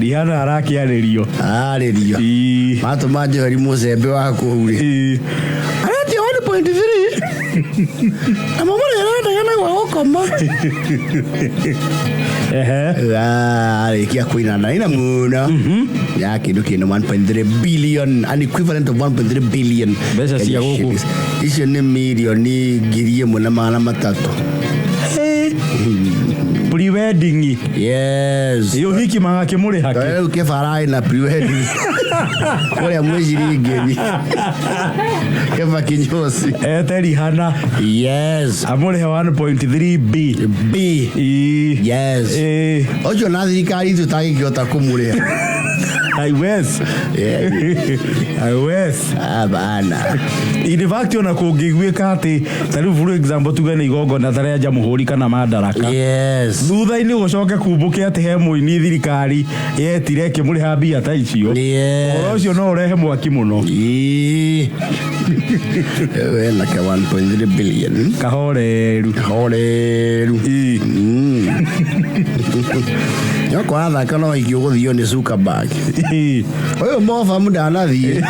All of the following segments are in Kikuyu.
Rihanna arakĩarĩrio. Arĩrio. Ii. Matũma njoheri mũcembe wa kũu rĩ. Ii. Aretia 1.3. Na mũmũrĩ arendaga na gwa gũkoma. Ehe. Arĩkia kũina na ina mũno. Ya kĩndũ kĩna 1.3 billion, an equivalent of 1.3 billion. Mbeca cia gũkũ. Shillings. Icio nĩ mirioni 1,300. Pre-wedding. Yes. Ĩ ũhiki magakĩmũrĩha kĩ? Rĩu kĩbara na pre-wedding. Kũrĩa mwĩciringĩri. Kĩba kinyozi. Ete Rihanna. Yes. Amũrĩhe 1.3 B. B. Ii. Yes. Ĩ. Ũcio na thirikari itũ tangĩkĩhota kũmũrĩha. I wish. Yeah. I wish. Hapana. In fact ona kũngĩguĩka atĩ ta rĩu for example tuge nĩ igongona ta rĩa Jamhuri kana Madaraka. Yes. Thutha-inĩ gũcoke kumbũke atĩ he mũini thirikari yetire ĩkĩmũrĩha mbia ta icio. Yes. Ũhoro ũcio no ũrehe mwaki mũno. Ii. Wena ka 1.3 billion. Kahoreru. Horeru. Ii. Nyoko athaka no hiki ũgũthio nĩ Zuckerberg. Ii. Ũyũ mobamu ndanathiĩ.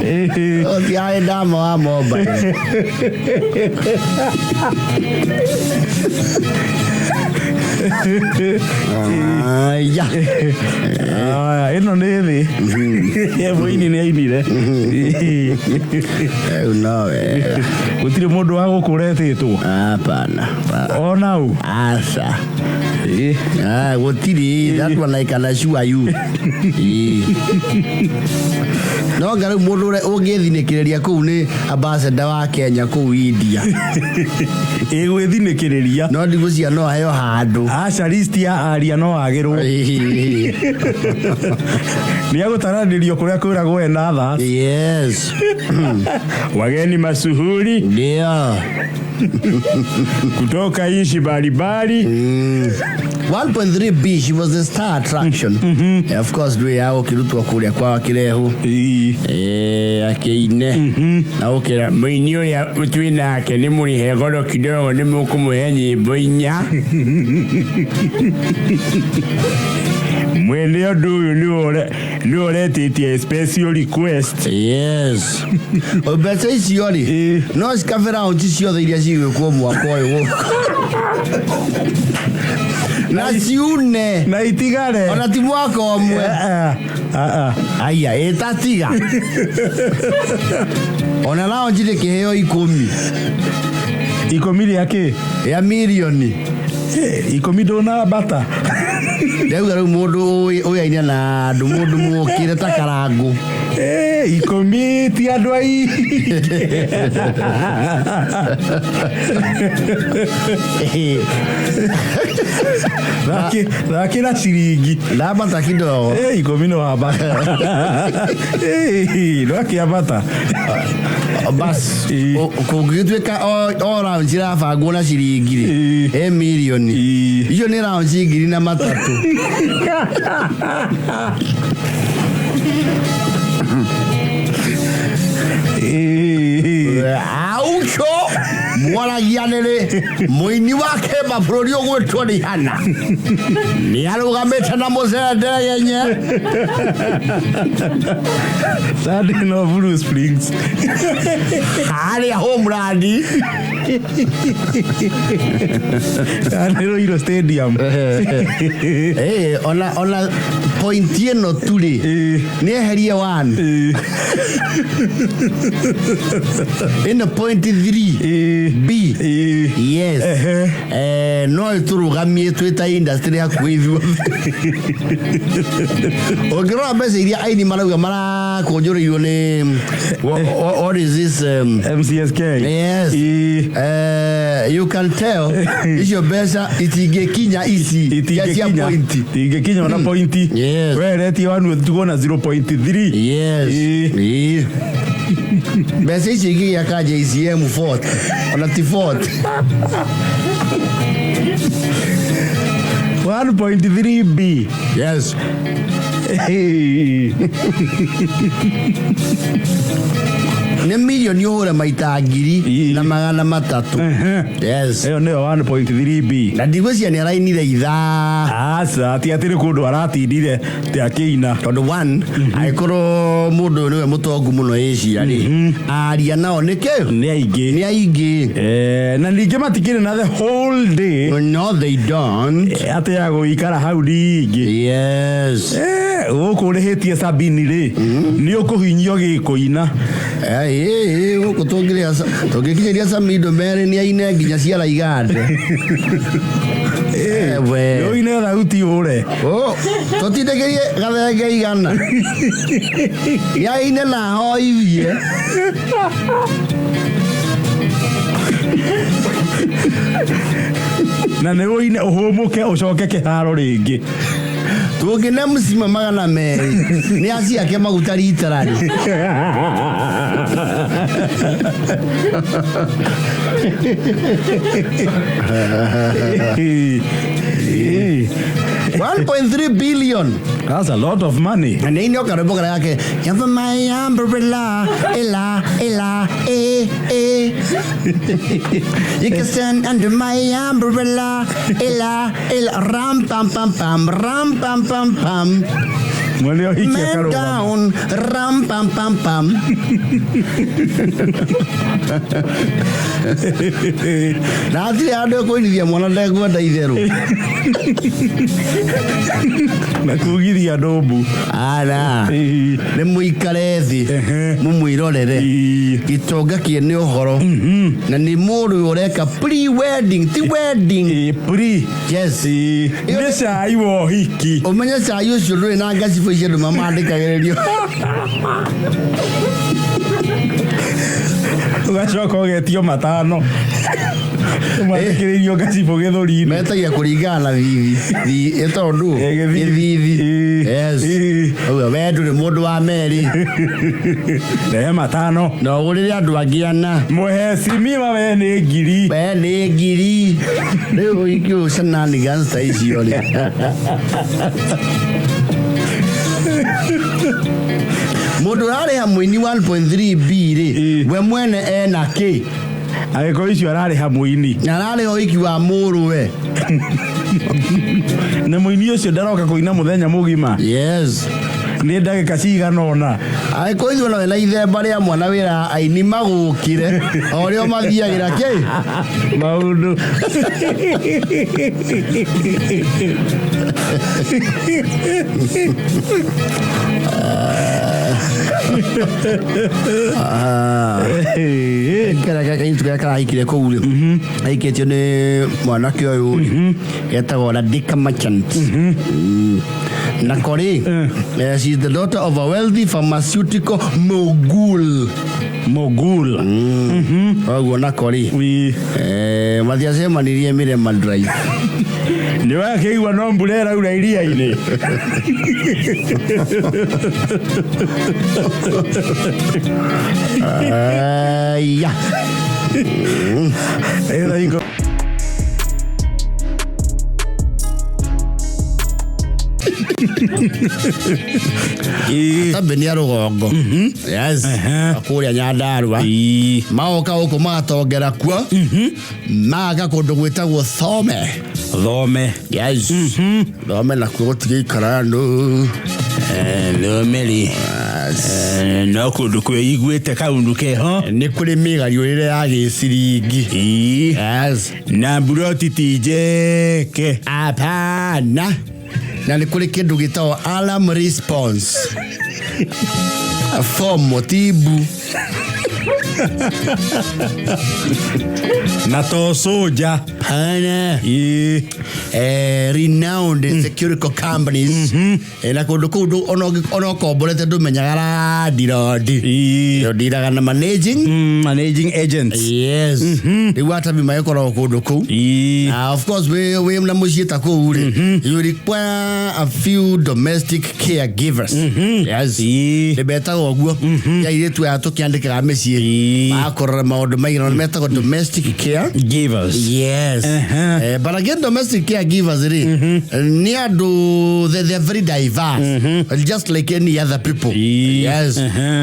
Ii. Ũtiarĩ ndama wa mobile. Aya. Aya, ĩno nĩ thĩ. Mũini nĩ ainire. Rĩu no wega. Gũtirĩ mũndũ wa gũkũra etĩtwo. Hapana. Ona ũ. Aca. Ĩ. Ah, gũtirĩ. That one I can assure you. Ĩ. No anga rĩu mũndũ ũrĩa ũngĩthinĩkĩrĩria kũu nĩ ambassador wa Kenya kũu India. Ĩ gwĩthinĩkĩrĩria. No ndigũcia no aheo handũ. Aca list ya aria no agĩrwo. Ĩ. Nĩ agũtaranĩrio kũrĩa kwĩragwo ena tha. Yes. Wageni masuhuri Ndio. kutoka nchi mbalimbali. 1.3 B, she was the star attraction. Yeah, of course ndũĩ ya gũkĩrutwo kũrĩa kwa kĩrehu. Ĩ. Eh, akĩine na gũkĩra Mũini ũrĩa twĩ nake nĩ mũrĩhe goro kidogo nĩ mũkũmũhe nyĩmbo inya. Mwene ũndũ ũyũ nĩwe ũretĩtie special request. Yes. O mbeca icio rĩ Ĩ. no cikabe raunti ciothe iria cigwĩkwo mwaka ũyũ gũkũ. Na ciune Na itigare. ona ti mwaka ũmwe. Ah, ah, ah. Aya ĩtatiga ona raunti nĩ kĩheo ikũmi Ikũmi rĩa kĩ? ya mirioni. Ikũmi ndũnambata. Ndauga rĩu mũndũ ũyaine na andũ mũndũ mũkĩre ta karangũ. Eh, ikũmi ti andũ aingĩ. Thakĩra ciringi. Ndambata kidogo. Eh, ikũmi no wambata. Eh, ndwakĩambata. Bas Ĩ. kũngĩgĩtuĩka o round cirabangwo na ciringi rĩ Ĩ. ĩ mirioni Ĩ. icio nĩ round 3,000. Ĩ. Aucho mwaragia nĩrĩ mũini wa kĩmba bũrũri ũgwĩtwo Rihanna nĩ arũgamĩte na mũcere yenye. Sunday no Blue Springs. Harĩa homeland. Nĩ Ruiru Stadium. Eh, ona point ĩno tu rĩ Ĩ. nĩ eherie 1 Ĩ. ĩno point 3 Ĩ. B. Ĩ. Yes. Ehe. Eh, no ĩtũrũgamie twĩ ta industry hakuhĩ ithuothe. Ũngĩrora mbeca iria aini marauga marakũnjũrĩirwo nĩ what is this MCSK. Yes. Ĩ. Eh, you can tell icio mbeca itingĩkinya ici cia Itingĩkinya. point. Itingĩkinya ona pointi. Yes. Weretie wanu tuona 0.3. Yes. Ĩ. Ĩ. Mbeca icio ingĩgĩaka JCM 40 ona ti 40. 1.3 B. Yes. Hey. Nĩ mirioni ũhũre maita ngiri Ii. na magana matatũ. Yes. Ĩyo nĩyo 1.3 b. Na ndigwĩciria nĩ arainire ithaa. Aca, ti atĩ nĩ kũndũ aratindire ti akĩina. Tondũ one, angĩkorwo mũndũ ũyũ nĩwe mũtongu mũno Asia rĩ, aria nao nĩkĩ? Nĩ aingĩ. Nĩ aingĩ. Na ningĩ matikĩrĩ na the whole day. No, they don't. Atĩ ya gũikara hau ningĩ. Yes. Gũkũ ũrĩhĩtie sabini rĩ, nĩ ũkũhinyio gĩkũina. Gũkũ tũngĩkinyĩria Samido merĩ nĩ aine nginya ciara igande. We. Nĩ ũine thauti ũre. Oh, tũtindĩkĩrie gathenge igana. Nĩ aine na ahoithie. Na nĩ ũine ũhũmũke ũcoke kĩharo rĩngĩ. Tũngĩne mũcima 200 nĩ aciake maguta rita rĩ. 1.3 billion. That's a lot of money. Na nĩ ino karwĩmbo karĩa gake You're my umbrella, ela, ela, eh, eh. You can stand under my umbrella, ela, ela, ram pam pam pam, ram pam pam pam. Mwene ũhiki Man akarũgama. down, ram pam pam pam. Na hatirĩ handũ ekũinithia mwana ndekwenda itherũ. Na kugithia andũ mbu. Ara. Nĩ mũikare thĩ Ehe. mũmwĩrorere. Ii. Gĩtonga kĩene ũhoro na nĩ mũndũ ũyũ ũreka pre-wedding ti wedding. Pre. Yes. Nĩ cai wa ũhiki. Ũmenye cai ũcio ndũrĩ na ngacibũ icio andũ mamandĩkagĩrĩrio. Ũgacoka ũgetio matano. Ũmandĩkĩrĩirio ngacibũ gĩthũri-inĩ. Metagia kũringana na thithi ĩtagwo ndũ? Gĩthithi. Gĩthithi. Yes. Ii. Ũguo we ndũrĩ mũndũ wa merĩ. Rehe matano. Na ũgũrĩre andũ angĩ ana. Mũhecimiwa we nĩ ngiri. We nĩ ngiri. Rĩu ũhiki ũyũ shenanigans ta icio rĩ. Mũndũ ũrarĩha mũini 1.3 B rĩ, Ii. we mwene ena kĩ? Angĩkorwo icio ararĩha mũini. Na ararĩha ũhiki wa mũrũwe. Na mũini ũcio ndaroka kũina mũthenya mũgima. Yes. Nĩ ndagĩka cigana ũna. Angĩkorwo ithuĩ no wĩna ithemba rĩa mwana wĩra aini magũkire o ũrĩa mathiagĩra kĩ? Maũndũ. Karĩa kairĩtu karĩa karahikire kũu rĩ, ahikĩtio nĩ mwanake ũyũ rĩ, getagwo Radhika Merchant. Nako rĩ, she is the daughter of a wealthy pharmaceutical mogul. Mogul. Koguo nako rĩ, Ii. matiacemanirie Mirema Drive. Nĩ wakĩigua no mbura ĩraura iria-inĩ. Aya. Ĩyo hingo. Tambe nĩ a rũgongo. Yes. Kũrĩa Nyandarua. Magoka gũkũ magatongera kuo. Magaka kũndũ gwĩtagwo Thome. Thome. Yes. Thome nakuo gũtigĩikara andũ. Thome rĩ, no kũndũ kwĩiguĩte kaũndũ keho. Nĩ kũrĩ mĩgariũrĩre ya gĩciringi. Yes. Na mburoti ti njeke. Hapana. Na nĩ kũrĩ kĩndũ gĩtagwo alarm response. Fomo ti mbu. Na to soja. Hapana. Renowned security companies. Na kũndũ kũu ona ũkomborete ndũmenyaga landlord. Ndiraga na managing. Managing agents. Yes. Rĩu atabi magĩkoragwo kũndũ kũu. Of course wĩ na mũciĩ ta kũu rĩ, you require a few domestic caregivers. Yes. Nĩ betagwo ũguo. Ya airĩtu aya tũkĩandĩkaga mĩciĩ. Makũrora maũndũ maigana ũna metagwo domestic care Givers. Yes. But again, domestic caregivers rĩ, nĩ andũ they are very diverse, just like any other people. Yes.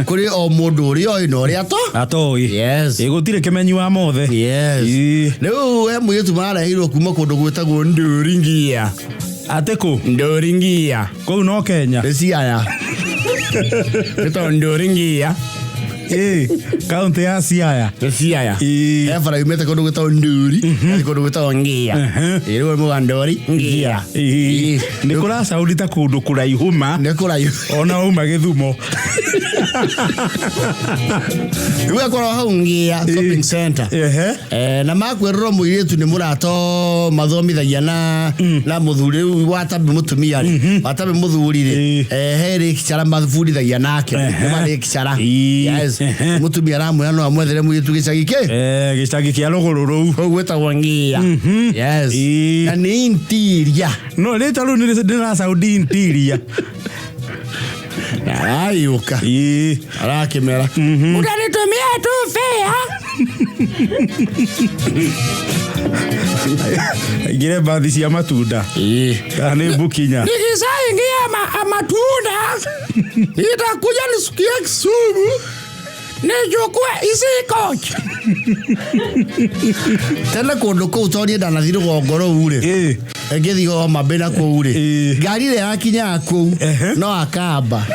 Kũrĩ o mũndũ ũrĩa oĩ na ũrĩa to Atoĩ. Yes. Ĩ, gũtirĩ kĩmenyi wa mothe. Yes. Rĩu he mũirĩtu marareheirwo kuma kũndũ gwĩtagwo Ndũringia. Atĩ kũ? Ndũringia. Kũu no Kenya. Nĩ Siaya. Gwĩtagwo Ndũringia. Ĩ, kaũntĩ ya Siaya. Nĩ Siaya. Ĩ. He bara yumĩte kũndũ gwĩtagwo Ndũri gathiĩ kũndũ gwĩtagwo Ngia. Ĩ, rĩu nĩ Ndũri Ngia. Ĩ. Nĩ kũracaũri ta kũndũ kũraihu ma. Nĩ kũraihu. Ona uma Gĩthumo. Rĩu akorwo hau Ngia shopping center. Na makwĩrĩrwo mũirĩtu nĩ mũrato mathomithagia na mũthuri rĩu watambi mũtumia rĩ, watambi mũthuri rĩ, he lecturer mabundithagia nake, nĩ ma lecturer. Yes. Mũtumia aramwĩra no amwethere mũirĩtu gĩcagi kĩ Gĩcagi kĩa rũgũrũ rũu. Kũu gwĩtagwo Ngia. Yes. Na nĩ interior. No rĩtwa rĩu nĩ rĩracaũndi interior. Arayũka. Arakĩmera. Utanitumia tu fea. Aingĩre mbathi cia matunda. Kana nĩ Bukinya. Nikishaingia matunda nitakuja nisikie Kisumu nichukue hizi kocha. Tene kũndũ kũu tondũ niĩ ndanathiĩ rũgongo rũu rĩ, ngĩthiĩ Homa Bay na kũu rĩ, ngari ĩrĩa yakinyaga kũu no akamba.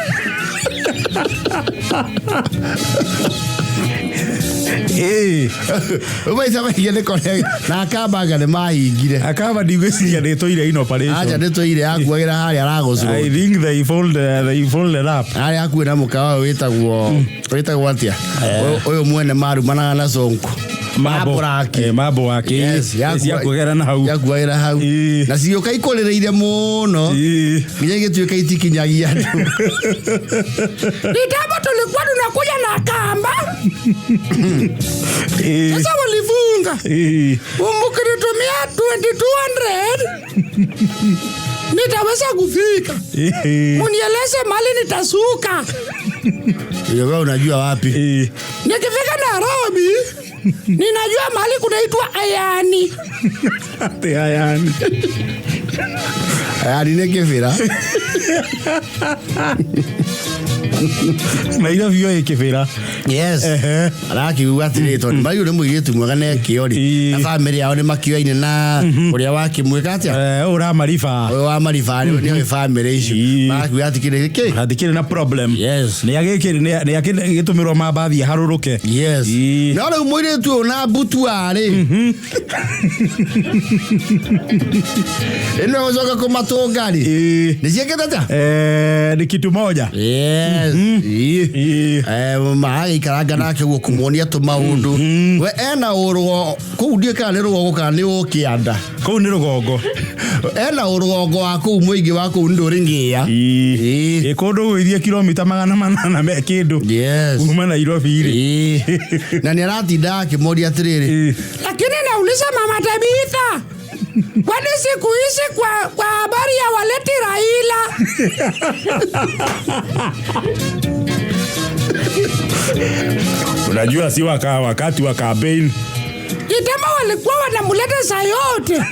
Rĩu maita maingĩ nĩ kore na akamba anga nĩ mahingire. Akamba ndigwĩciria nĩ ĩtũire in operation. Acha nĩ tũire yakuagĩra harĩa aragũcũrwo. I think they folded up. Harĩa hakuhĩ na mũkawa ũyũ wĩtagwo atĩa? Ũyũ mwene marumanaga na Sonko. Mambo. Mabũraki. Mambo wake. Yes, Ciakuagĩra na hau. Yakuagĩra hau. Na cigĩũka ikũrĩrĩire mũno. Nginya igĩtuĩka itikinyagia andũ. Kitambo tulikuwa tunakuja na kamba. Sasa walifunga. Mkinitumia 2200 nitaweza kufika. Munieleze mali nitasuka. Wewe unajua wapi? Nikifika Nairobi ninajua mahali kunaitwa Ayani. Ati Ayani. Ayani nĩ Kĩbĩra. Nairobi ĩ Kĩbĩra. Yes. Arakiuga atĩrĩ tondũ mariũ nĩ mũirĩtu mwega na ekĩo rĩ, na bamĩrĩ yao nĩ makĩoaine na ũrĩa wakĩmwĩka atĩa? Ũyũ ũramariba. Ũyũ wa mariba nĩ oĩ bamĩrĩ icio. Marakiuga atĩ kĩrĩ kĩ? Hatikĩrĩ na problem. Yes. Nĩ agĩkĩrĩ nĩ agĩtũmĩrwo mambathi aharũrũke. Yes. No rĩu mũirĩtu ũyũ na mbutua rĩ, ĩno ĩgũcoka kũmatũnga rĩ, nĩ ciĩkĩte atĩa? Ni kitu moja. Yes. Maragĩikaranga nake ũguo kũmuonia tũmaũndũ. We ena ũrũgo kũu ndiũĩ kana nĩ rũgongo kana nĩ ũkĩanda. Kũu nĩ rũgongo. Ena ũrũgongo wa kũu mũingĩ wa kũu ndũrĩ ngĩa. Ĩ kũndũ gũgĩthiĩ kilomita 800 me kĩndũ. Yes. Kuma Nairobi rĩ. Na nĩ aratinda akĩmoria atĩrĩrĩ. Lakini nauliza Mama Tabitha, kwani siku hizi kwa habari ya waleti Raila? Unajua si wakati wa campaign. Kitambo walikuwa wanamuleta saa yote.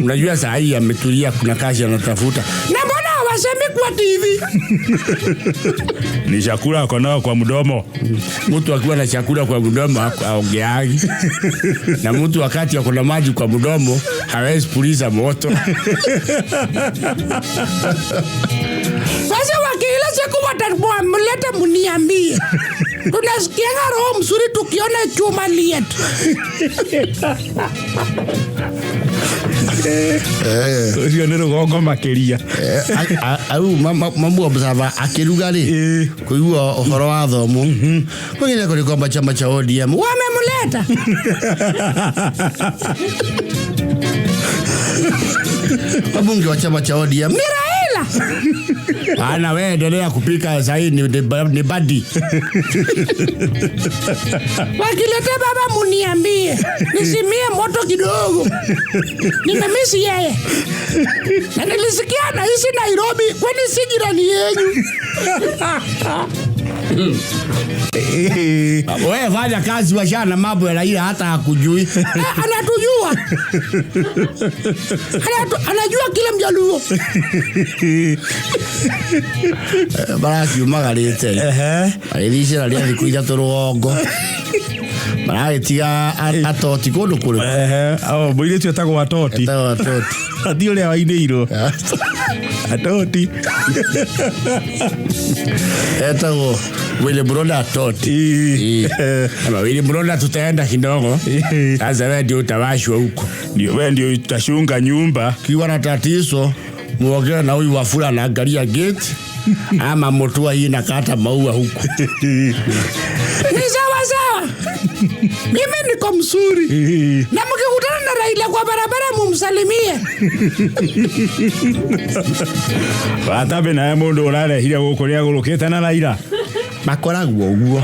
Unajua saa hii ametulia, kuna kazi anatafuta. Na mbona hawasemi kwa TV? Ni chakula ako nao kwa mdomo. Mtu akiwa na chakula kwa mdomo haongeagi. Na mtu wakati ako na maji kwa mdomo hawezi puliza moto. Sasa wakila siku watamleta mniambie. Tunasikianga roho mzuri tukiona chuma lietu. Ũcio nĩ rũgongo makĩria. Au mamu observer akĩruga rĩ, kũigua ũhoro wa thomo. Kwengine kũrĩ kwamba chama cha ODM wamemleta. Wabunge wa chama cha ODM ni Raila. Ana wewe endelea kupika sasa hii ni badi. Wakileta baba muniambie nisimie moto kidogo. Nimemisi yeye. Na nilisikia anaishi Nairobi, kwani si jirani yenu? Wewe fanya kazi washana mambo ya Raila hata hakujui. Anatujua. Anajua kila Mjaluo. Marakiumagarĩte magĩthiĩ icera rĩa thikũ ithatũ rũgongo maragĩtiga atoti kũndũ kũrĩkũ. Ehe, mũirĩtu etagwo Atoti. Etagwo Atoti. Ati ũrĩa wainĩirwo Atoti. Etagwo Willy Broda Atoti. Ama Willy Broda tutaenda kidogo. Sasa wewe ndio utawashwa huko. Ndio wewe ndio utashunga nyumba. Kiwa na tatizo muongee na huyu Wafula anaangalia gate ama Mutua hii nakata maua huku. Ni sawa sawa. Mimi niko mzuri. Na mkikutana na Raila kwa barabara mumsalimie. Watabe naye mundu urarehire guku ria gurukite na Raila. Makoragwo ũguo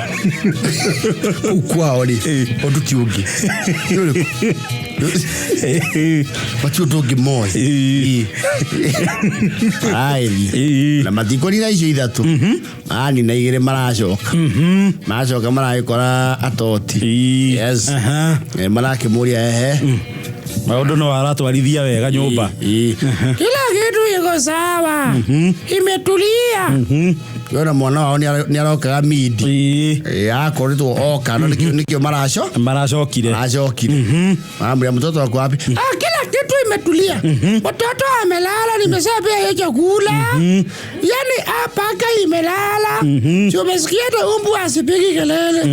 kũu kwao rĩ ũndũ ti ũngĩ. Mati ũndũ ũngĩ moĩ maraĩthiĩ na matikorira icio ithatũ manina igĩrĩ maracoka maracoka maragĩkora Atoti. Yes. Marakĩmũria ehe Maũndũ no aratwarithia wega nyũmba. Kila kitu iko sawa. Imetulia. Yona mwana wao nĩ arokaga midi. Akoretwo oka no nĩkĩo maracokire. Maracokire. Maramwĩra mtoto wako wapi? Kila kitu imetulia. Mtoto amelala, nimeshapea yeye chakula. Yaani paka imelala. Si umesikia hata umbu asipigi kelele.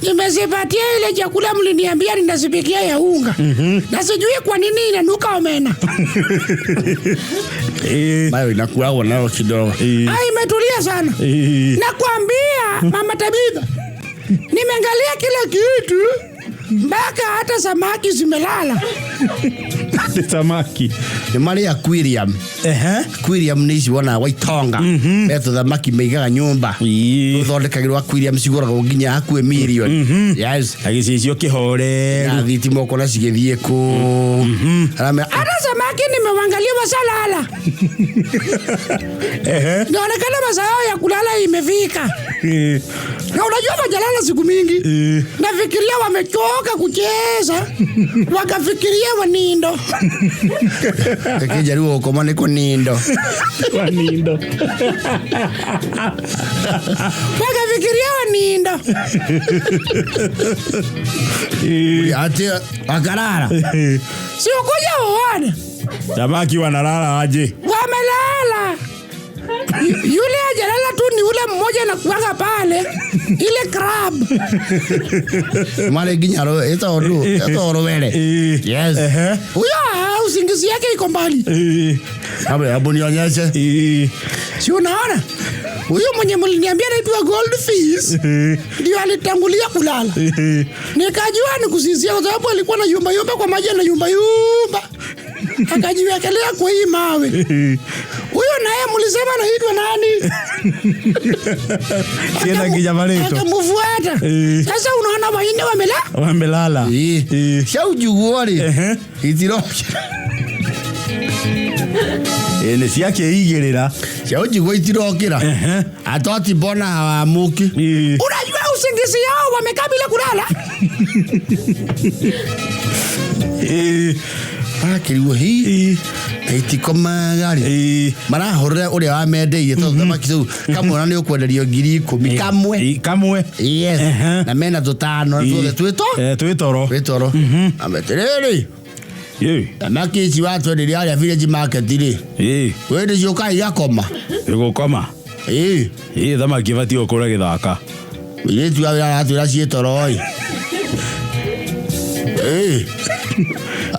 Nimezipatia ile chakula mliniambia ninasipikia ya unga. Na sijui kwa nini inanuka omena. Bayo inakuwa nayo kidogo. Imetulia sana. Nakwambia Mama Tabitha, nimeangalia kila kitu mpaka hata samaki zimelala. Samaki nĩ marĩ aquarium. Aquarium nĩ ici wonaga waitonga me tũthamaki maigaga nyũmba tũthondekagĩrwo aquarium cigũragwo nginya hakuhĩ mirioni. Yes. Na gĩcicio kĩhoreru na thitima ũkona cigĩthiĩ kũ. Hata samaki nimewangalia wasalala. Inaonekana masaa ya kulala imefika. Na unajua wajalala siku mingi. Nafikiria wamechoka kucheza. Wakafikiria wanindo. Kijaribu gũkoma nĩ kũnindo. Wanindo. Wakafikiria wanindo. Ati wakalala. Si ukuja uone. Samaki wanalala aje? Wamelala. Yule ajalala tu ni ule mmoja na kuanga pale ile crab. Mare nginya ro ito ru ito rwere. Yes. Huyo usingizi yake iko mbali. Abe abu nionyeshe. Si unaona? Huyo mwenye mliniambia anaitwa Goldfish ndio alitangulia kulala. Nikajua ni kusinzia kwa sababu alikuwa na yumba yumba kwa maji na yumba yumba. Akajiwekelea kwa hii mawe. Huyo naye mlisema anaitwa nani? Kienda kijamalito. Akamfuata. Sasa unaona waine wamelala. Shaujuguo ri. Itiro. Nĩ ciake igĩrĩra. Shaujuguo itirokĩra. Atoti mbona hawamuki. Unajua usingizi yao wamekaa bila kulala. Akĩrigwo hi itikomaga rĩ marahũrĩra ũrĩa wamendeirie tondũ thamaki tũu kamwe ona nĩ ũkwenderio 10,000 kamwe kamwe. Yes. Na mena tũtano tuothe twĩto twĩ toro twĩ toro. Ametirĩrĩ thamaki ici watwenderia harĩa village market rĩ wĩ nĩciũkaga igakoma. Igũkoma. Thamaki ĩbatiĩ gũkũra gĩthaka. Mũirĩtu wa wĩra aratwĩra ciĩ toro ĩ.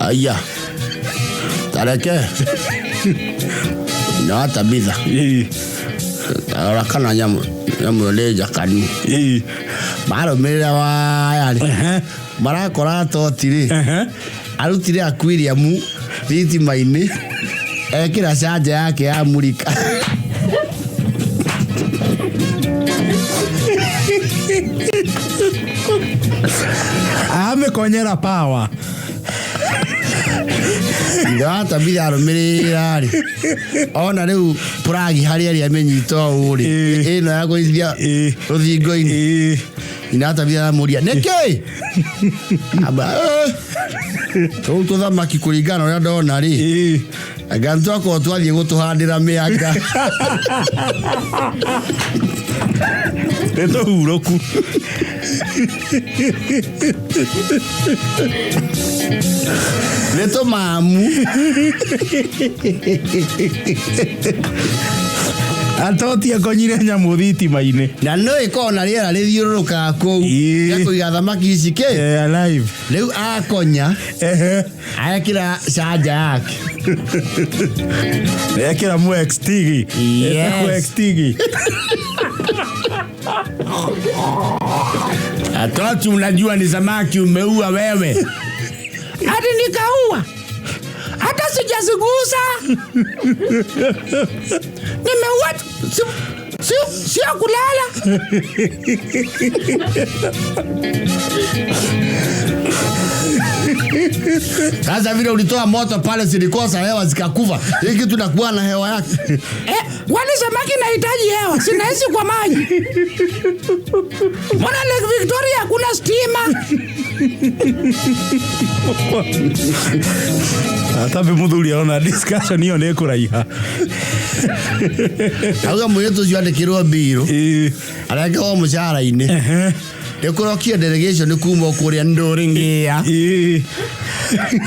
Aya. Tareke. Na Tabitha. Tarora kana nyamu nĩ njakanu. Marũmĩrĩra waya rĩ. Marakora Atoti rĩ. Arutire aquarium thitima-inĩ. Ekĩra canja yake ya murika. Amekonyera power. Ithe wa Tabitha arũmĩrĩra rĩ, ona rĩu puragi harĩa ĩrĩa ĩmĩnyita ũũ rĩ, ĩno ya kũithia rũthingo-inĩ. Nyina wa Tabitha aramũria, nĩkĩ? Amba, "Eh, tũu tũthamaki kũringana na ũrĩa ndona rĩ, anga nĩtwakorwo twathiĩ gũtũhandĩra mĩanga." Nĩ tũhurũku. Nĩ tũmamu. Atoti akonyire nyamũ thitima-inĩ. Na no ĩkorwo na rĩera rĩthiũrũrũkaga kũu rĩa kũiga thamaki ici kĩ. Alive. Rĩu akonya, ekĩra canja yake. Ekĩra mu XTigi. Yes. Etagwo XTigi. Atoti, unajua ni samaki umeua wewe. Hadi nikaua, hata sijazigusa. Nimeua sio kulala. Sasa vile ulitoa moto pale zilikosa hewa zikakufa. Hii kitu inakuwa na hewa yake. Kwani samaki inahitaji hewa? Sinaishi kwa maji. Mbona Lake Victoria hakuna stima? Atabe muthuri arona discussion iyo nĩ ĩkũraiha. Auga mũirĩtu ũcio andĩkĩrwo mbirũ. Arengerwo mũcara-inĩ. Nĩkũrokire delegation kuma kũrĩa Ndũrĩngĩa.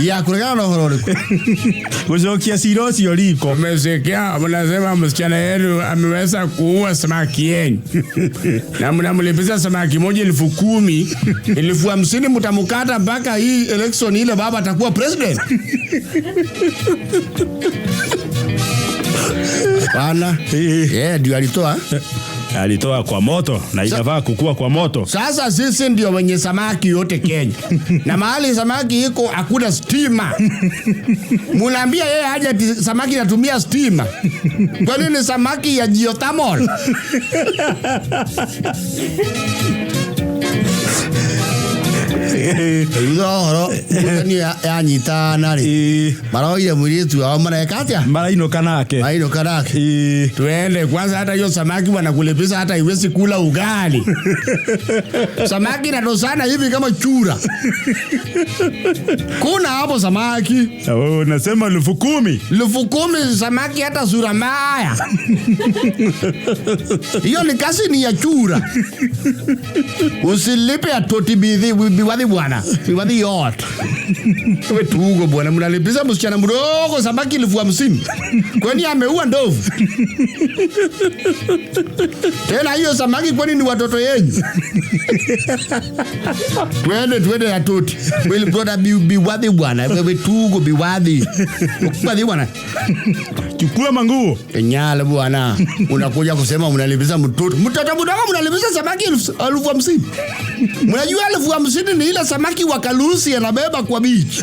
Ya kũregana na ũhoro ũrĩkũ? Gũcokia cira ũcio riko. Umesikia mnasema msichana yenu ameweza kuua samaki yenu na mnamlipiza samaki moja 10,000, 50,000 mtamkata mpaka hii election ile baba atakuwa president. Hapana. Yeye ndio alitoa. Alitoa kwa moto na inafaa kukua kwa moto. Sasa sisi ndio wenye samaki yote Kenya. Na mahali samaki iko hakuna stima. Munaambia yeye aje ati samaki inatumia stima. Kwa nini samaki ya geothermal? Thutha wa ũhoro ngucanio yanyitana rĩ, maroire mũirĩtu wao mareka atĩa? Marainũka nake. Marainũka nake. Tuende kwanza, hata hiyo samaki wanakulipiza hata iwezi kula ugali. Samaki inatosana hivi kama chura. Kuna hapo samaki. Oh, nasema 10,000. 10,000 samaki hata sura mbaya. Hiyo ni kazi ni ya chura. Usilipe atoti bidhi biwadhi bwana. Biwadhi yote. Wewe tugo bwana, mnalipiza msichana mdogo samaki 50,000. Kwani ameua ndovu? Tena hiyo samaki kwani ni watoto yenyu? Twende twende atoti. Wewe brother biwadhi bwana. Wewe tugo biwadhi. Biwadhi bwana. Chukua manguo. Nyale bwana. Unakuja kusema mnalipiza mtoto. Mtoto mdogo mnalipiza samaki 50,000. Mnajua 50,000 ni ile samaki wa Kalusi anabeba kwa beach.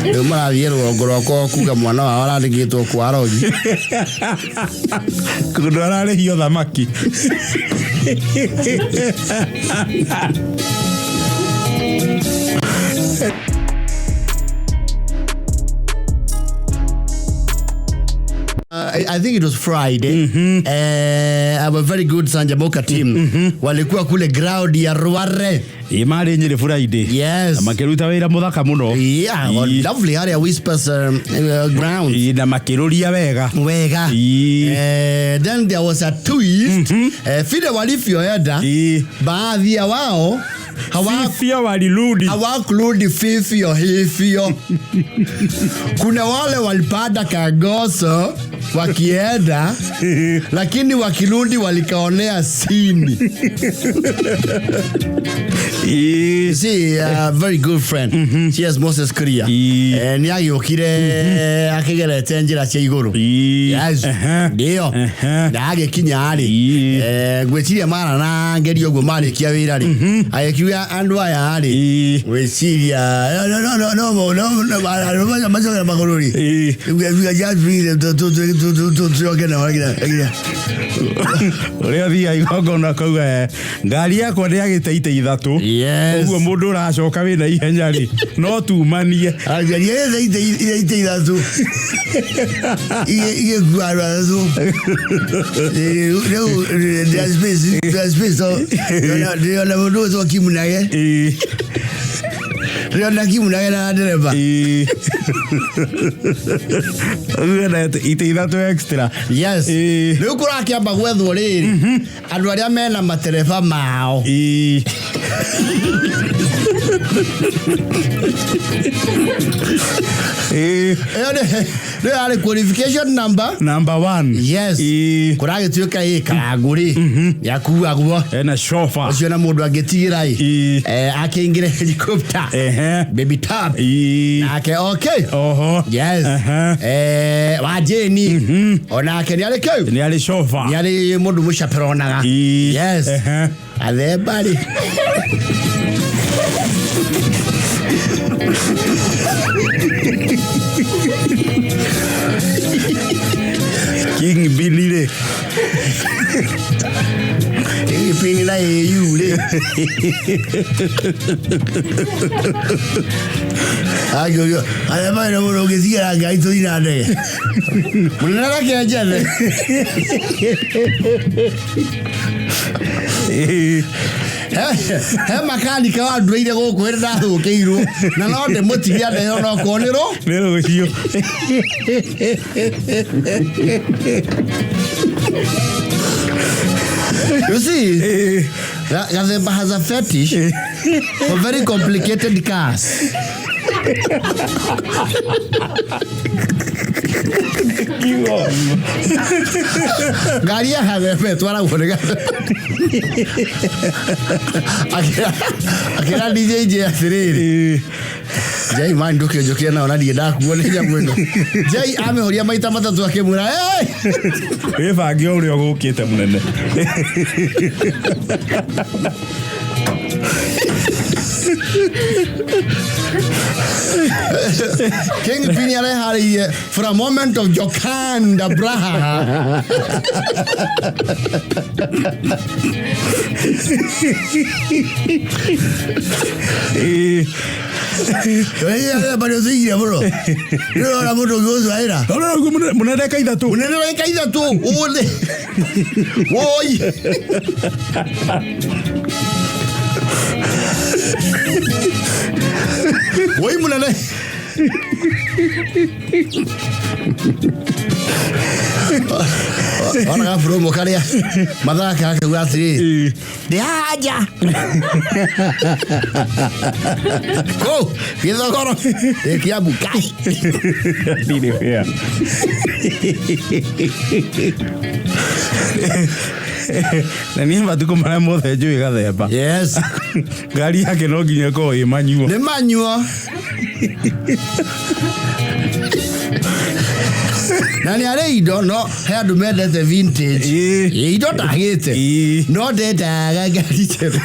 Rĩu marathiĩ rũgongo rwakwa kuga mwana wao arandĩkĩtwo kwa rogi. Kũndũ ararĩhio thamaki. I think it was Friday. Our very good Sanjamoka team walikuwa kule ground ya Rware. Ĩ marĩ Nyĩrĩ Friday. Yes. Na makĩruta wĩra mũthaka mũno. Yeah, well, lovely area Whispers ground. Ĩ, na makĩrũria wega. Wega. Then there was a twist. Vile walivyoenda, baadhi ya wao Fifio walirudi. Hawakurudi fifio hivyo. Kuna wale walipanda Kagoso wakienda, lakini wakirudi walikaonea sini. You see, a very good friend. She has Moses Kuria. Nĩ agĩũkire akĩgerete njĩra cia igũrũ. Yes. Ndio. Na agĩkinya rĩ, ngwĩciria mara na ngerio ũguo marĩkia wĩra rĩ, agĩkiuga Akiuga andũ aya rĩ Ĩĩ. gwĩciria no no no no no no no macokera magũrũ rĩ Ĩĩ. tuoke nao ũrĩa ũthiaga igongona kauga "Eh, ngari yakwa nĩ yagĩte ite ithatũ Yes. ũguo mũndũ ũracoka wĩna ihenya rĩ no tumanie angariagetha ite ithatũ igĩkua andũ atatũ rĩu ndĩrona mũndũ ũtwo kimunage Ĩĩ. ndĩrona kimunage na ndereba Ĩĩ. Ũguo na ite ithatũ extra yes Ĩĩ. rĩu kũrakĩamba gwethwo rĩrĩ andũ arĩa mena matereba mao Ĩĩ. Ĩĩ. ĩyo nĩyo yarĩ qualification number number one yes Ĩĩ. kũragĩtuĩka ĩ karangũ rĩ nĩakuagwo ena shofa ũcio na mũndũ angĩtigĩra ĩ Ĩĩ. akĩingĩre helicopter Ehe. baby top Ĩĩ. nake okay oho yes Ehe. wa jeni onake nĩ arĩ kĩu nĩ arĩ shofa nĩ arĩ mũndũ mũchaperonaga Ĩĩ. yes Ehe. athemba rĩ king bini rĩ ĩgĩpini na au rĩ akĩũrio athemba nĩ mũndũ ũngĩtigĩra ngai tũthi na ndege mũnene reke njethe Ĩĩ. He makanika wanduĩire gũkũ hĩndĩ ndathũkĩirwo na no ndĩmũtigia ndege onokorwo nĩ rũ nĩ rũciũ You see, Ĩĩ. Gathemba has a fetish for very complicated cars. Ngari ya Gathemba ĩtwaragwo nĩ Gathemba. Akĩra DJ J atĩrĩrĩ, Ĩĩ. Jai man ndũkĩnjũkĩre nao na ndirĩ ndakuo nĩ nyamũ ĩno. Jai amĩhoria maita matatũ akĩmwĩra "Hey!" wĩbange o ũrĩa ũgũkĩte mũnene Kingpin areharĩirie for a moment of jocanda braha. Ĩĩ. Bari ũthĩire mũno nĩũrona mũndũ ũngĩgũcwaĩra Ũrĩa ũguo mũnene ka ithatũ mũnene wa ika ithatũ ũthĩ woi woi mũnene ona gaburomo karĩa mathaka akauga atĩrĩrĩ Ĩĩ. ndĩ haja kũ gĩthogoro ndĩ Kiambu kai Ndirĩ wĩa. Na niĩ matukũ marĩa mothe njũĩ gathemba yes ngari yake no nginya ĩkorwo ĩ manyuo nĩ manyuo na nĩ arĩ indo no he andũ mendete vintage Ĩĩ. Ĩ, indo ndagĩte Ĩĩ. no ndendaga ngari njerũ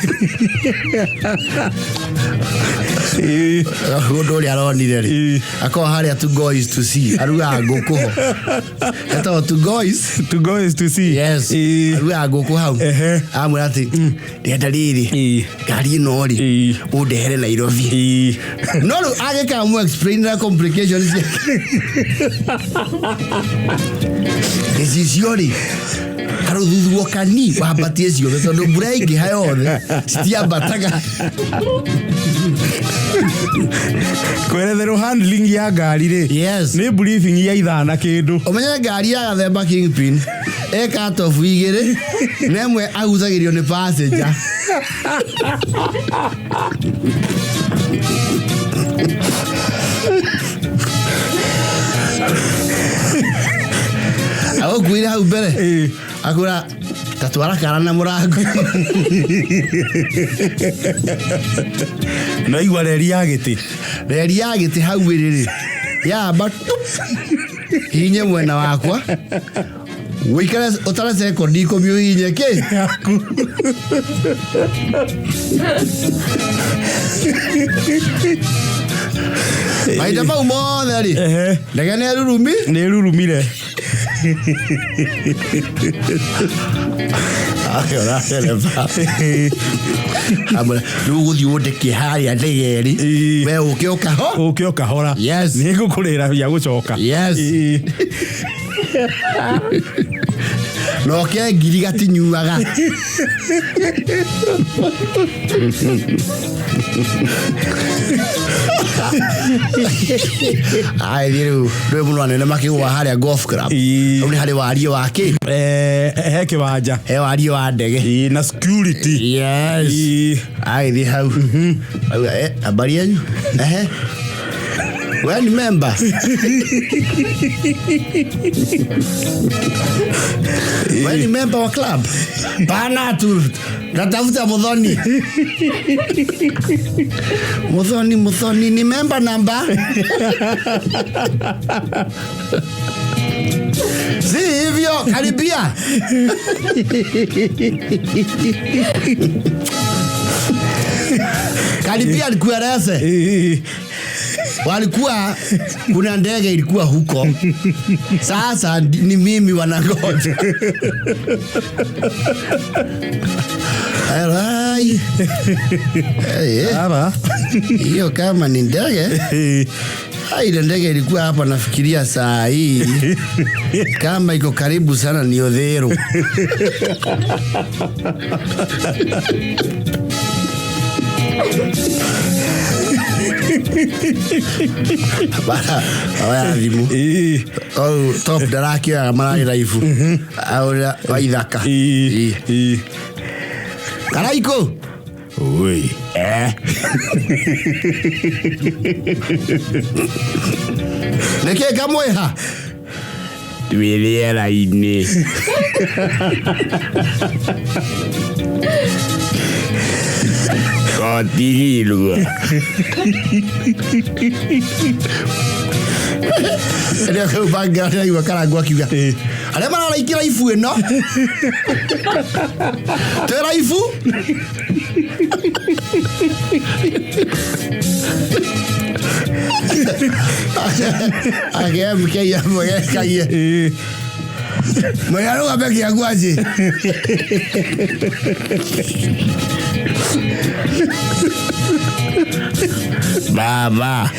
Ĩĩ. mũndũ ũrĩa aronire rĩ Ĩĩ. akorwo harĩa two goys to see arugaga ngũkũ ho etagwo two goys To go is to see. yes Ĩĩ. arugaga ngũkũ hau Ehe. amwĩra atĩ ndĩrenda rĩrĩ Ĩĩ. ngari ĩno rĩ Ĩĩ. ũndehere Nairobi Ĩĩ. no rĩu agĩkamũ explain na complications ciake gĩcicio rĩ karũthuthuo kani wambatie ciothe tondũ mbura yaingĩha yothe citiambataga Kweretherwo handling ya ngari rĩ Yes. nĩ briefing ya ithaa na kĩndũ ũmenye ngari ya gathemba kingpin ĩ katobu igĩrĩ na ĩmwe agucagĩrio nĩ passenger agũkuire hau mbere Ĩĩ. akwĩra tatwara kara na mũrango no igua reri ya gĩtĩ reri ya gĩtĩ hau ĩrĩ rĩ yamba tup, hinye mwena wakwa Wĩikare ũtare sekondi ikũmi ũhihinye kĩ Yaku. Mahinda mau mothe rĩ, Ehe. ndege nĩ rurumi. Nĩ rurumire. Akĩona ndereba amwĩra, rĩu ũgũthiĩ ũndeke harĩa ndege ĩrĩ. Ĩĩ. We ũke ũkaho. Ũke o kahora. Yes. Nĩ ngũkũrĩra bia gũcoka. Yes. Ĩĩ. Na ũke ngiri gatinyuaga. Ai rĩu ndũĩ mũno anene makĩgũa harĩa golf club. Ĩĩ. Hau nĩ harĩ wariĩ wa kĩ? Eh, he kĩwanja. He wariĩ wa ndege. Ĩĩ, na security. Yes. Ĩĩ. Agĩthiĩ hau. Auga, "Eh, habari yenyu? Ehe. We ni member?" We ni member wa club? Bana tu natafuta Muthoni. Muthoni, Muthoni ni member number? Si hivyo, karibia. Karibia nikueleze. Ĩĩ. Walikuwa kuna ndege ilikuwa huko. Sasa ni mimi wanangoja. Alai. Eh, Baba. hiyo kama ni ndege. Ĩĩ. Ai, ile ndege ilikuwa hapa nafikiria saa hii kama iko karibu sana ni Odhero. Bara, oya thimũ. Ĩĩ. Oh, top ndarakĩoyaga mararĩ raibu. Aũrĩa wa ithaka. Ĩĩ. Ĩĩ. Karaikũ. Oi. Eh. Nĩkĩ kamwĩha? Twĩ rĩera-inĩ. Kotigirwo. Rĩrĩa kau bangĩra ndĩraigua Karangũ akiuga Ĩĩ. arĩa mararaikĩra ibu ĩno twĩ raibu. Akĩmk amwegekagie. Ĩĩ. Mwenye arũgame kĩangwaci. Baba.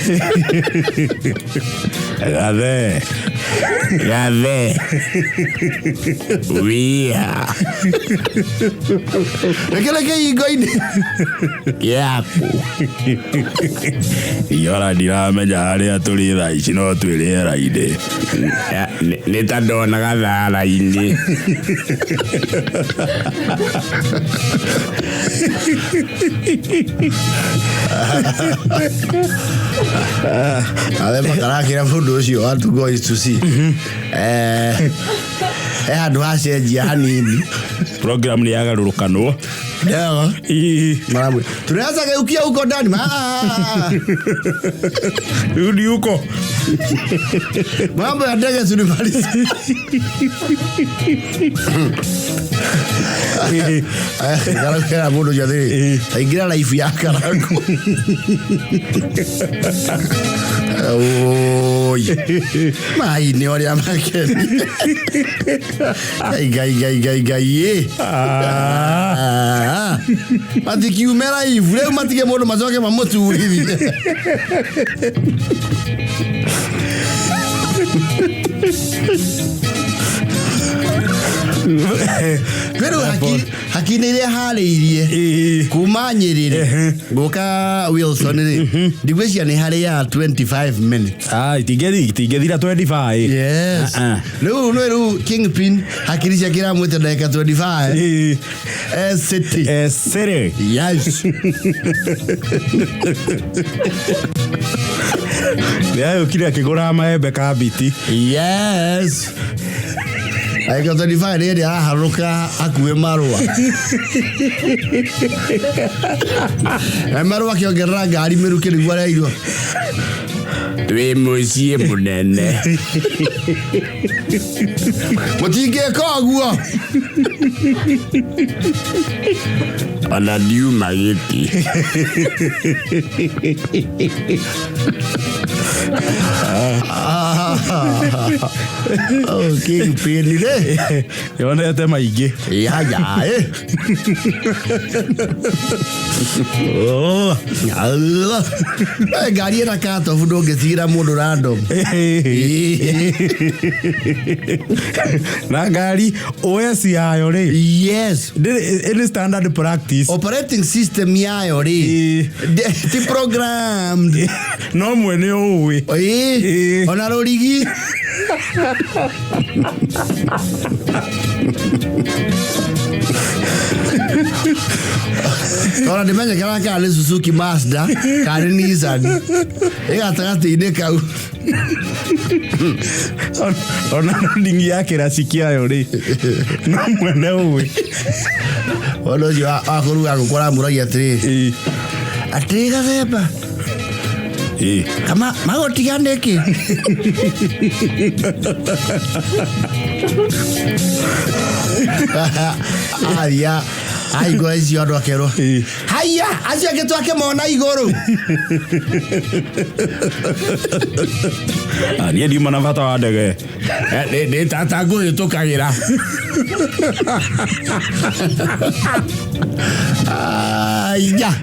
Gathe. Gathe. Wia. Rekere kĩhingo-inĩ. Gĩaku. Iora ndiramenya harĩa tũrĩ thaa ici no twĩ rĩera-inĩ. Nĩ ta ndonaga thara-inĩ. Arĩa makarakĩra mũndũ ũcio wa two goes to see. Eh, he handũ hacenjia hanini. Program nĩ yagarũrũkanwo. Ndewa. Ĩĩ. Maramwe. Tunaweza geukia huko ndani. Ah. Rudi huko. Mambo ya ndege tulimaliza. Ĩĩ. Karakera mũndũ ũcio atĩrĩ, aingĩra life ya Karangũ. Oi. Mai nĩ ũrĩa makeni. Ngai ngai ngai ngai ngai ĩ. Ah. Ah. Matikiume live rĩu matige mũndũ macoke mamũturithie. Rĩu hakiri iria harĩirie Ĩĩ. kuma Nyĩrĩ Ehe. gũka Wilson rĩ, ndigwĩciria nĩ harĩ ya 25 minutes. Ah, itingĩthira 25. Yes. Ah, ah. Rĩu nĩ rĩu Kingpin hakiri ciake iramwĩte ndagĩka 25. Ĩĩ. SCT. Eh, sere. Yes. Nĩ ayũkire akĩgũra maembe kambiti. Yes. Ndagĩka 25 nĩ ĩrĩa araharũrũka hakuhĩ marũa. Na marũa akĩongerera ngari mĩrukĩ nĩguo areirwo. Twĩ mũciĩ mũnene. Mũtingĩka ũguo. Ona ndiuma gĩti. Oh, kingpin rĩ. Yonete maingĩ. Ya eh. Oh, Allah. Eh, ngari ĩna katobu ndũngĩtigĩra mũndũ random. Na ngari OS yayo rĩ. Yes. Ndĩrĩ ĩnĩ standard practice. Operating system yayo rĩ ti programmed. No mwene ũĩ. Ĩĩ, ona rũrigi. Ona ndĩmenyekera kana nĩ Suzuki Mazda kana nĩ Nissan. Ĩ gatagatĩ-inĩ kau. Ona ndingi ya kĩraci kĩayo rĩ. No mwene ũĩ. Ona ũcio wa kũruga ngũkũ aramũragia atĩrĩrĩ. Atĩrĩ gathemba. Kama magũtiga nĩkĩ? Aria ahingũra icio andũ akerwo. Haiya, acio angĩ twakĩmona igũrũ. Niĩ ndiuma na bata wa ndege. Nĩ tata ngũhĩtũkagĩra. Aya.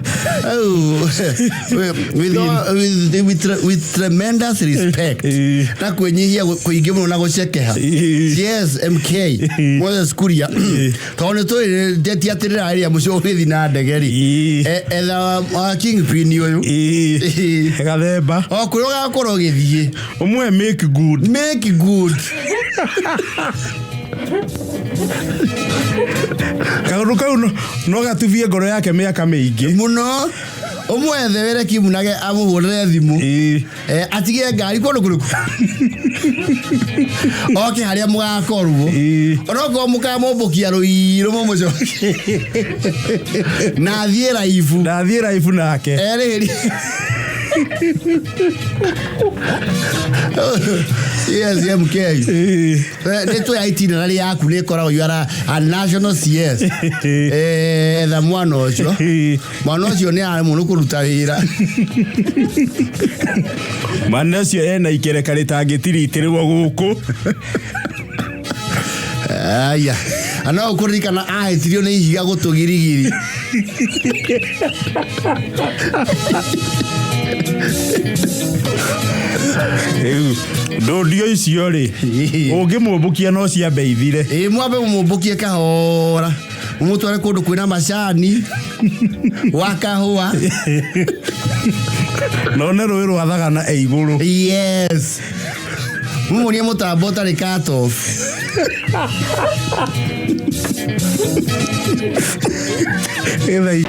Oh, with tremendous respect na kwĩnyihia kũingĩ mũno na gũcekeha. Yes, MK Moses Kuria, tondũ nĩ tũĩ ndeti atĩ rĩrarĩria mũciĩ ũgĩthiĩ na ndege rĩ, etha wa kingpin ũyũ. Gathemba. O kũrĩa ũgakorwo ũgĩthiĩ. Ũmwe make good. Make good. Kaũndũ kau no gatubie ngoro yake mĩaka mĩingĩ. Mũno. Ũmwethe wĩre Kimunage amũhũrĩre thimũ. Atige ngari kũndũ kũrĩkũ. Oke harĩa mũgakorwo. Onokorwo mũkamũmbũkia rũirũ mũmũcokie. Na athiĩ raibu. Na athiĩ raibu nake. Erĩhĩrie. Yes, MK. Nĩ tũĩ itinerary yaku nĩ ĩkoragwo you are a national CS. Etha mwana ũcio. Mwana ũcio nĩ aremwo nĩ kũruta wĩra. Mwana ũcio ena ikereka rĩtangĩtiritĩrwo gũkũ. Aya. No ũkũririkana ahĩtirio nĩ ihiga gũtũ girigiri. Rĩu ndũndio icio rĩ, ũngĩmũmbũkia no ciambe ithire. Ĩ, mwambe mũmũmbũkie kahora. Mũmũtware kũndũ kwĩna macani wa kahũa. None rũĩ rwa thagana e igũrũ. Yes. Mũmuonie mũtambo ũtarĩ cut off. Ĩtha